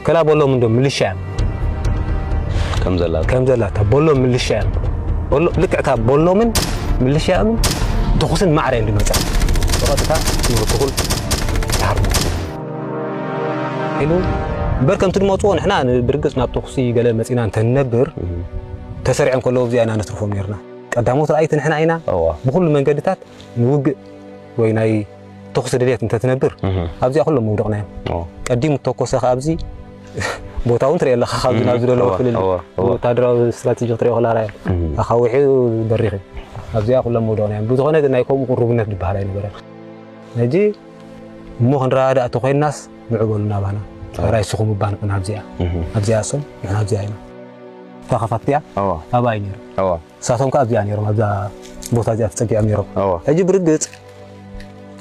ከላ በሎም እንዶ ምልሻ እዮም። ከም ዘላታ። ከም ዘላታ በሎም ምልሻ እዮም። በሎ-፣ ልክዕታ በሎምን ምልሻ እዮም። ተኹስን ማዕረ እዮም ዝመጻ። ብቐጥታ ንበትኹል ይሃርሙ። ኢሉ እምበር ከምቲ ድመጽዎ ንሕና ብርግጽ ናብ ተኹሲ ገለ መጺና እንተንነብር፣ እህ። ተሰሪዖም ከለዉ ኣብዚኣ ኢና ነትርፎም ነርና። ቀዳሞት ረኣይቲ ንሕና ኢና። እዋ። ብኹሉ መንገድታት ንውግእ ወይ ናይ ተኹሲ ድልየት እንተትነብር፣ እህ። ኣብዚኣ ኩሎም ምውደቕና እዮም። እዋ። ቀዲሙ ተኮሰ ከኣ ኣብዚ ቦታ እውን ትርኢ ኣለኻ፣ ካብዚ እህ። ናብዚ ዘሎ እዋ፣ ፍልልይ። እዋ፣ እዋ። ወታደራዊ ስትራቴጂ ክትሪኦ ከለኻ ራእዮ። እህ። ኣኻዊሑ በሪኽ እዩ። ኣብዚኣ ኩሎም ምውደቕና እዮም። ብዝኾነ ግን ናይ ከምኡ ቅሩብነት ዝበሃል ኣይነበረን። ሕጂ እሞ ክንረዳዳእ ተኾይንናስ ንዑ በሉ ናባና። እዋ። ራይ ስኹም እባ ንሕና ኣብዚኣ። እህ። ኣብዚኣ እሶም፣ ንሕና ኣብዚኣ ኢና። እታ ኸፋት እቲኣ እዋ። ኣብኣ እዩ ነይሩ። እዋ። ንሳቶም ከኣ ኣብዚኣ ነይሮም፣ ኣብዛ ቦታ እዚኣ ተጸጊዖም ነይሮም። እዋ። ሕጂ ብርግጽ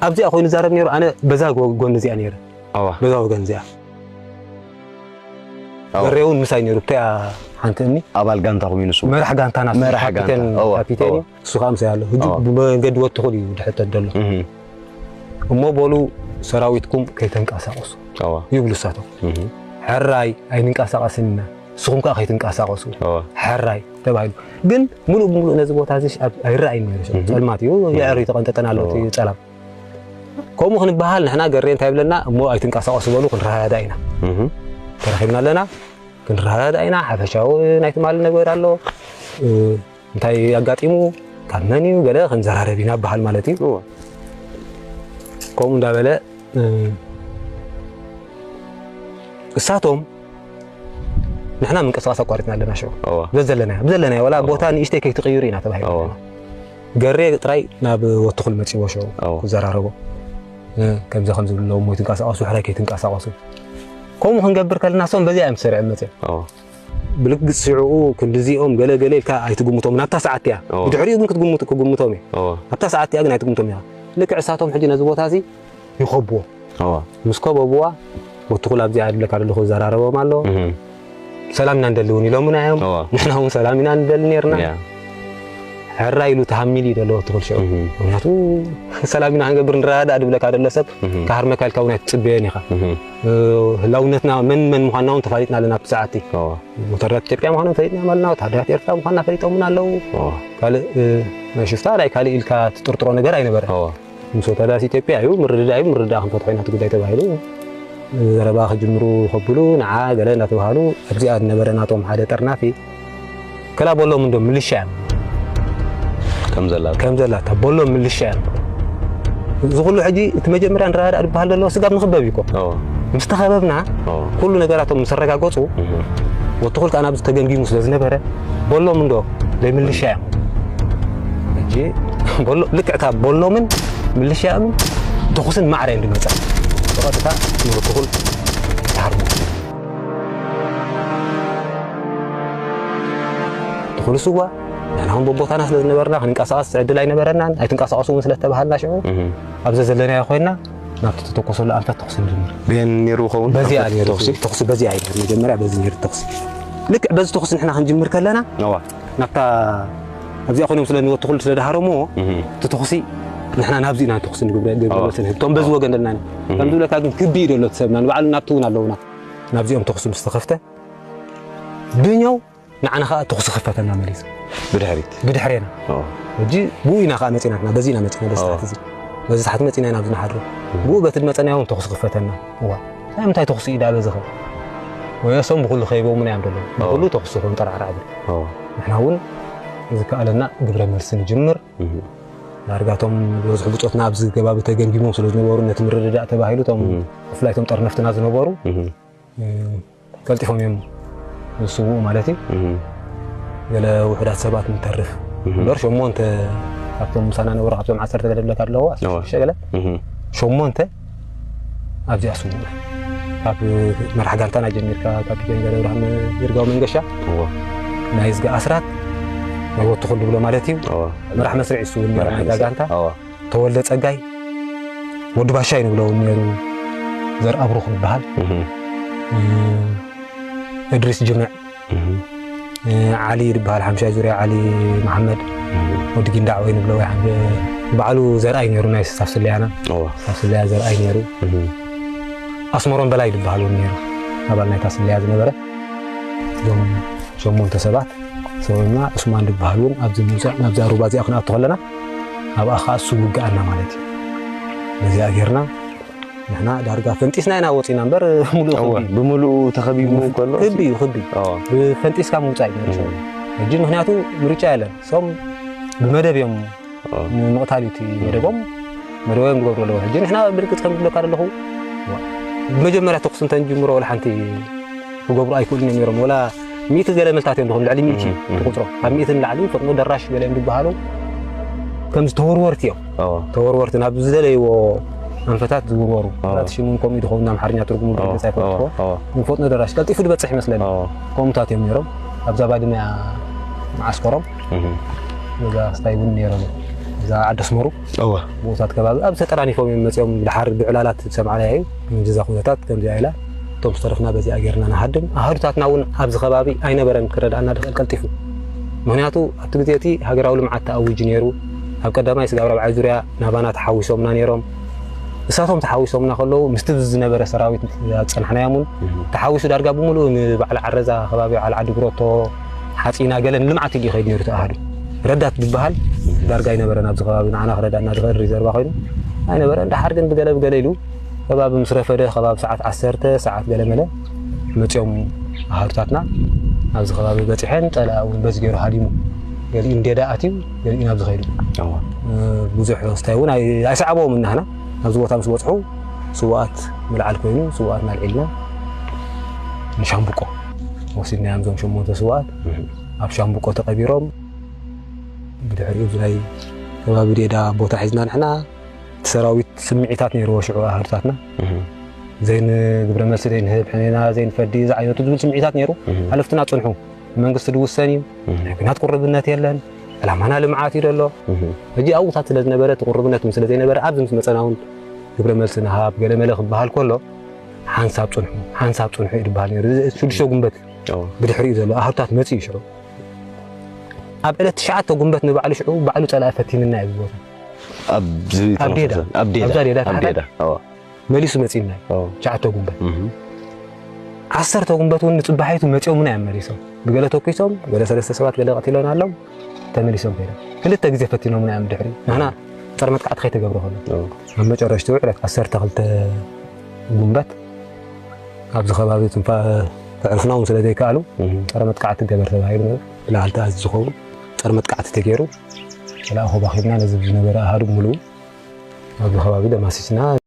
ኣብዚኣ ኮይኑ ይዛረብ ነይሩ፣ ኣነ በዛ ጎ-፣ ጎኒ እዚኣ ነይረ። እዋ። በዛ ወገን እዚኣ። እዋ። በሬ እውን ምሳይ ነይሩ፣ ብታያ ሓንቲ እምኒ። ኣባል ጋንታኹም እዩ ንሱ? መራሕ ጋንታና፣ መራሕ ካፒቴን፣ ጋንታ። እዋ፣ ካፒቴን እዋ። እዩ። እሱ ከኣ ምሳይ ኣሎ። ሕጂ እዋ። ብመንገዲ ወትኹል እዩ ድሕተት ዘሎ። እህ። እሞ በሉ ሰራዊትኩም ከይተንቀሳቐሱ እዋ። ይብሉ እሳቶም። እህ። ሕራይ ኣይንንቀሳቐስን ኢና፣ ንስኹም ከኣ ከይትንቀሳቐሱ እዋ። ሕራይ ተባሂሉ። ግን ምሉእ ብምሉእ ነዚ ቦታ እዚ ኣብ-፣ ኣይረኣይን ነይሩ። እህ። ጸልማት እዩ፣ እህ። የዕሪ ተቐንጠጠን ኣሎ እቲ እዋ። ጸላም። ከምኡ ክንበሃል ንሕና ገሬ እንታይ ይብለና፣ እሞ ኣይትንቀሳቐሱ በሉ ክንረዳዳእ ኢና። እህ። ተረኺብና ኣለና፣ ክንረዳዳእ ኢና። ሓፈሻዊ ናይ ትማሊ ነገር ኣሎ። እ፣ እንታይ ኣጋጢሙ፣ ካብ መን እዩ፣ ገለ ክንዘራረብ ኢና በሃል ማለት እዩ። እዋ። ከምኡ እንዳበለ፣ እ፣ እሳቶም ንሕና ምንቅስቓስ ኣቋሪጽና ኣለና ሽዑ። እዋ። ብዘለናዮ፣ ብዘለናዮ፣ ዋላ እዋ። ቦታ ንእሽተይ ከይትቕይሩ ኢና ተባሂሉ እዋ። ኣለና። ገሬ ጥራይ ናብ ወትኹል መጺዎ ሽዑ እዋ። ክዘራረቦ። እ፣ ከምዚ ከምዚ ብሎ እሞ ይትንቀሳቐሱ፣ ሕራይ ከይትንቀሳቐሱ። ከምኡ ክንገብር ከለና እሶም በዚኣ እዮም ተሰሪዖም መጺኦም። እዋ። ብልግጽ ሽዑኡ ክንድዚኦም ገለ ገለ ኢልካ ኣይትግምቶም፣ ናብታ ሰዓት እያ። እዋ። ብድሕሪኡ ግን ክትግምት-፣ ክግምቶም እዩ። እዋ። ኣብታ ሰዓት እያ ግን ኣይትግምቶም ኢኻ። ልክዕ እሳቶም ሕጂ ነዚ ቦታ እዚ ይኸብዎ። እዋ። ምስ ከበብዋ፣ ወትኹል ኣብዚኣ ድብለካ ዘለኹ ይዘራረቦም ኣሎ። እህ። ሰላም ኢና ንደሊ እውን ኢሎምና እዮም። እዋ። ንሕና እውን ሰላም ኢና ንደሊ ነርና። ያ። ሕራይ ኢሉ ተሃሚሉ እዩ ዘሎ ወትኹል ሽዑ። እህ። ምኽንያቱ ሰላም ኢና ክንገብር ንረዳዳእ ድብለካ ዘሎ ሰብ እህ። ክሃርመካ ኢልካ እውን ኣይትጽበዮን ኢኻ። እህ። እ፣ ህላውነትና መን መን ምዃንና እውን ተፋሊጥና ኣለና ኣብቲ ሰዓት እቲ። እዋ። ወታደራት ኢትዮጵያ ምዃኖም ፈሊጥና ኣለና፣ ወታደራት ኤርትራ ምዃንና ፈሊጦምና ኣለዉ። እዋ። ካልእ፣ እ፣ ናይ ሽፍታ ላይ ካልእ ኢልካ ትጥርጥሮ ነገር ኣይነበረን። እዋ። ምስ ወታደራት ኢትዮጵያ እዩ፣ ምርድዳእ እዩ፣ ምርድዳእ ክንፈትሖ ኢና እቲ ጉዳይ ተባሂሉ፣ ዘረባ ክጅምሩ ከብሉ፣ ንዓ ገለ እናተባሃሉ፣ ኣብዚኣ ዝነበረ ናቶም ሓደ ጠርናፊ፣ ከላ በሎም እንዶ ምልሻ እዮም። ከም ዘላታ። ከም ዘላታ፣ በሎም ምልሻ እዮም። እዚ ኩሉ ሕጂ እቲ መጀመርያ ንረዳዳእ ዝበሃል ዘሎ ስጋብ ንኽበብ እዩ እኮ። እዎ። ምስ ተኸበብና፣ እዎ። ኩሉ ነገራቶም ምስ ኣረጋገጹ፣ እህ። ወትኹል ከኣ ናብዚ ተገምጊሙ ስለ ዝነበረ፣ በሎም እንዶ ዘይምልሻ እዮም። ሕጂ በሎ-፣ ልክዕ እታ በሎምን ምልሻኦምን ተኹስን ማዕረ እዮም ዝመጻ። ብቐጥታ ንወትኹል ይሃርሙ። ትኹል ስዋ፣ ንሕና እውን በቦታና ስለ ዝነበርና ክንንቀሳቐስ ዕድል ኣይነበረናን፣ ኣይትንቀሳቐሱ እውን ስለ ዝተባሃልና ሽዑ እህ። ኣብዚ ዘለናዮ ኮይንና ናብቲ ተተኮሰሉ ኣንፈት ተኹሲ ንጅምር። በየን ነይሩ ይኸውን? በዚኣ ኣንፈት ነይሩ ተኹሲ? ተኹሲ በዚኣ እዩ ነይሩ። መጀመርያ በዚ ነይሩ ተኹሲ። ልክዕ በዚ ተኹሲ ንሕና ክንጅምር ከለና፣ እዋ። ናብታ ኣብዚኣ ኮይኖም ስለ ንወትኹል ስለ ደሃረምዎ፣ እህ። እቲ ተኹሲ ንሕና ናብዚ ኢና ተኹሲ ንግብረ፣ ግብረ እዋ። መልሲ ንህብ። እቶም በዚ እዋ። ወገን ዘለና ኢና። እህ። ከም ዝብለካ ግን ክቢ እዩ ዘሎ እቲ ሰብና። ንባዕሉ ናብቲ እውን ኣለውና። ናብዚኦም ተኹሲ ምስ ተኸፍተ፣ ብኛው ንዓና ኸኣ ተኹሲ ክፈተና መሊሱ። ብድሕሪት? ብድሕሬና። ኦ። ሕጂ ብኡ ኢና ኸኣ መጺናትና፣ በዚ ኢና መጺና፣ በዚ ኦ። ታሕቲ እዚ። በዚ ታሕቲ መጺና ኢና ኣብዚ ንሓድሮ። እም። ብኡ በቲ ዝመጸናዮ እውን ተኹሲ ክፈተና። እዋ። ናይ ምንታይ ተኹሲ እዩ ደኣ በዚ ኸ? ወይ እሶም ብኹሉ ከይቦሙና እዮም ዘለዉ። ኦ። ብኹሉ ተኹሲ ኹን ጠራዕራዕ ብል። ኦ። ንሕና እውን ዝከኣለና ግብረ መልሲ ንጅምር። እም። ዳርጋቶም ዝበዝሑ ብጾትና ኣብዚ ከባቢ ተገምጊሞም ስለ ዝነበሩ ነቲ ምርድዳእ ተባሂሉ እቶም እም። ብፍላይ እቶም ጠርነፍትና ዝነበሩ እም። እ፣ ቀልጢፎም እዮም ዝስውኡ ማለት እዩ። እህ። ገለ ውሑዳት ሰባት ንተርፍ። እህ። እምበር ሸሞንተ ካብቶም ምሳና ነበሩ፣ ካብቶም ዓሰርተ ገለ ዝብለካ ኣለዉ፣ ዓሰርተ ሽዱሽተ ገለ። እህ። ሸሞንተ ኣብዚኣ ስውኡ። ካብ መራሕ ጋንታና ጀሚርካ፣ ካፒቴን ገለ ብርሃን ይርጋው መንገሻ፣ እዎ። ናይ እዝጋ ኣስራት፣ ናይ ወትኹል ዝብሎ ማለት እዩ። እዎ። መራሕ መስርዕ ይስውእ ነይሩ መራሕ ናይታ መስርዕ። ጋንታ። እዎ። ተወልደ ጸጋይ፣ ወዲ ባሻይ ንብሎ እውን ነይሩ፣ ዘርኣብሩኽ ዝበሃል። እህ። እ፣ እድሪስ ጅምዕ፣ እህ። እ፣ ዓሊ ዝበሃል፣ ሓምሻይ ዙርያ ዓሊ መሓመድ፣ እህ። ወዲ ጊንዳዕ ወይ ንብሎ ወይ ሓደ፣ በዓሉ ዘርኣይ ነይሩ፣ ናይ ስታፍ ስለያና። እዋ። ስታፍ ስለያ ዘርኣይ ነይሩ። እህ። ኣስመሮም በላይ ዝበሃል እውን ነይሩ። ኣባል ናይታ ስለያ ዝነበረ፣ እዞም ሸሞንተ ሰባት ሰብኡና ዑስማን ዝበሃል እውን ኣብዚ ምውፃእ ናብዛ ሩባ እዚኣ ክንኣቱ ከለና ኣብኣ ከዓ እሱ ውግኣና ማለት እዩ። ነዚኣ ጌርና ንሕና ዳርጋ ፈንጢስና ኢና ወፂና እምበር፣ ሙሉእ እወ፣ ክቢ። ብምሉኡ ተኸቢቡ ከሎ ክቢ እዩ፣ ክቢ። እወ። ፈንጢስካ ምውፃእ እዩ ነይሩ። እም። ሕጂ ምኽንያቱ ምርጫ የለን። እሶም ብመደብ እዮም፣ እወ። ንምቕታል እዩ እቲ እም። መደቦም። መደቦም ዝገብሩ ኣለዉ። ሕጂ ንሕና ብርግፅ ከም ዝብለካ ዘለኹ፣ ብመጀመርያ ተኩስ እንተንጅምሮ ወላ ሓንቲ ክገብሩ ኣይክእሉን እዮም ነይሮም። ወላ ሚእቲ ገለ መልታት እዮም ዝኾኑ፣ ልዕሊ ሚእቲ እም፣ እም። ትቑፅሮ። ካብ ሚእቲ ንላዕሊ ፈጥኖ ደራሽ ገለ እዮም ዝበሃሉ። ከምዚ ተወርወርቲ እዮም። እወ። ተወርወርቲ ናብ ዝደለይዎ ኣንፈታት ዝውርወሩ። እወ። ምናልባት ሽሙ ከምኡ ይኸውን፣ ኣምሓርኛ ትርጉሙ እወ፣ ብርግፅ ኣይፈልጥዎ። እወ፣ እወ። ግን ፈጥኖ ደራሽ ቀልጢፉ ዝበፅሕ ይመስለኒ። እወ። ከምኡታት እዮም ነይሮም። ኣብዛ ባድመ መዓስከሮም እህ። ገዛ ስታይ እውን ነይሮም። እዛ ዓዲ ኣስመሩ እወ። ብኡታት ከባቢ ኣብ ተጠራኒፎም እዮም መፂኦም። ድሓር ብዕላላት ዝሰማዕናዮ እዩ። ከምዚ እዛ ኩነታት ከምዚኣ ኢላ፣ እቶም ዝተረፍና በዚኣ ጌርና ንሃድም። ኣሃዱታትና እውን ኣብዚ ከባቢ ኣይነበረን ክረድኣና ድኽእል ቀልጢፉ። ምኽንያቱ ኣብቲ ግዜ እቲ ሃገራዊ ልምዓት ተኣዊጁ ነይሩ። ኣብ ቀዳማይ ስጋብ ራብዓይ ዙርያ ናባና ተሓዊሶምና ነይሮም። እሳቶም ተሓዊሶምና ከለዉ ምስቲ ዝነበረ ሰራዊት ዝጸናሕናዮም እውን እህ። ተሓዊሱ ዳርጋ ብምሉኡ ንበዓል ዓረዛ ከባቢ በዓል ዓዲ ብረቶ፣ ሓጺና ገለ ንልምዓት ኢሉ ይኸይድ ነይሩ እቲ ኣሃዱ። ረዳት ዝበሃል ዳርጋ ኣይነበረን ኣብዚ ከባቢ ንዓና ክረዳእና ዝኽእል ሪዘርቫ ኮይኑ ኣይነበረን። ደሓር ግን ብገለ ብገለ ኢሉ ከባቢ ምስ ረፈደ ከባቢ ሰዓት ዓሰርተ ሰዓት ገለ መለ መጺኦም ኣሃዱታትና ኣብዚ ከባቢ በጺሐን ጸላኢ እውን በዚ ገይሩ ሃዲሙ። ገሊኡ እንዴዳ ኣትዩ ገሊኡ ናብዚ ኸይዱ። እዋ። እ፣ ብዙሕ ስታይ እውን ኣይ-፣ ኣይሰዓብዎም እናህና ኣብዚ ቦታ ምስ በጽሑ ስውኣት ምልዓል ኮይኑ ስውኣትና ኣልዒልና ንሻምብቆ ወሲድናዮም እዞም ሸሞንተ ስውኣት እህ። ኣብ ሻምብቆ ተቐቢሮም። ብድሕሪኡ እዚ ናይ ከባቢ ዴዳ ቦታ ሒዝና ንሕና እቲ ሰራዊት ስምዒታት ነይርዎ ሽዑ ኣሃዱታትና። እህ። ዘይንግብረ መልሲ ዘይንህብ፣ ሕኔና ዘይንፈዲ፣ ዝዓይነቱ ዝብል ስምዒታት ነይሩ። እህ። ሓለፍትና ጽንሑ። መንግስቲ ድውሰን እዩ። እህ። ናይ ኲናት ቁርብነት የለን። ዕላማና ልምዓት እዩ ዘሎ። እህ። ሕጂ ኣብኡታት ስለ ዝነበረ፣ እቲ ቁርብነት እውን ስለ ዘይነበረ፣ ኣብዚ ምስ መጸና እውን ግብረ መልሲ ንሃብ፣ ገለ መለ ክበሃል ከሎ፣ ሓንሳብ ጽንሑ፣ ሓንሳብ ጽንሑ እዩ ዝበሃል ነይሩ። እዚ ሽዱሽተ ጉንበት እዎ። ብድሕሪኡ ዘሎ ኣሃዱታት መጺኡ ሽዑ። ኣብ ዕለት ትሽዓተ ጉንበት ንባዕሉ ሽዑ፣ ባዕሉ ጸላኢ ፈቲንና እዩ ዝብሎ። ኣብዚ ኣብ ዴዳ። ተመሳሳሊ፣ ኣብ ዴዳ። ኣብዛ ዴዳ ኣብ ታሕታ ዴዳ። እዎ። መሊሱ መጺኡና እዩ። ኦ። ትሽዓተ ጉንበት። እህ። ዓሰርተ ጉንበት እውን ንጽባሒቱ መጺኦምና እዮም መሊሶም። ብገለ ተኲሶም፣ ገለ ሰለስተ ሰባት ገለ ቀቲሎምና ኣለዉ፣ ተመሊሶም ከይዶም። ክልተ ግዜ ፈቲኖምና እዮም ድሕሪ። ንሕና ጸረ መጥቃዕቲ ከይተገብረ ከሎ። ኦ። ኣብ መጨረሽትኡ ዕለት ዓሰርተ ክልተ ጉንበት ኣብዚ ከባቢ ትንፋ-፣ ከዕርፉና እውን ስለ ዘይከኣሉ፣ እህ። ጸረ መጥቃዕቲ ገበር ተባሂሉ ብላዕሊ ተኣዚዙ ዝኸውን ጸረ መጥቃዕቲ ተገይሩ፣ ተልእኾ ባኺብና ነዚ ዝነበረ ኣሃዱ ብምሉኡ ኣብዚ ከባቢ ደማሲስና።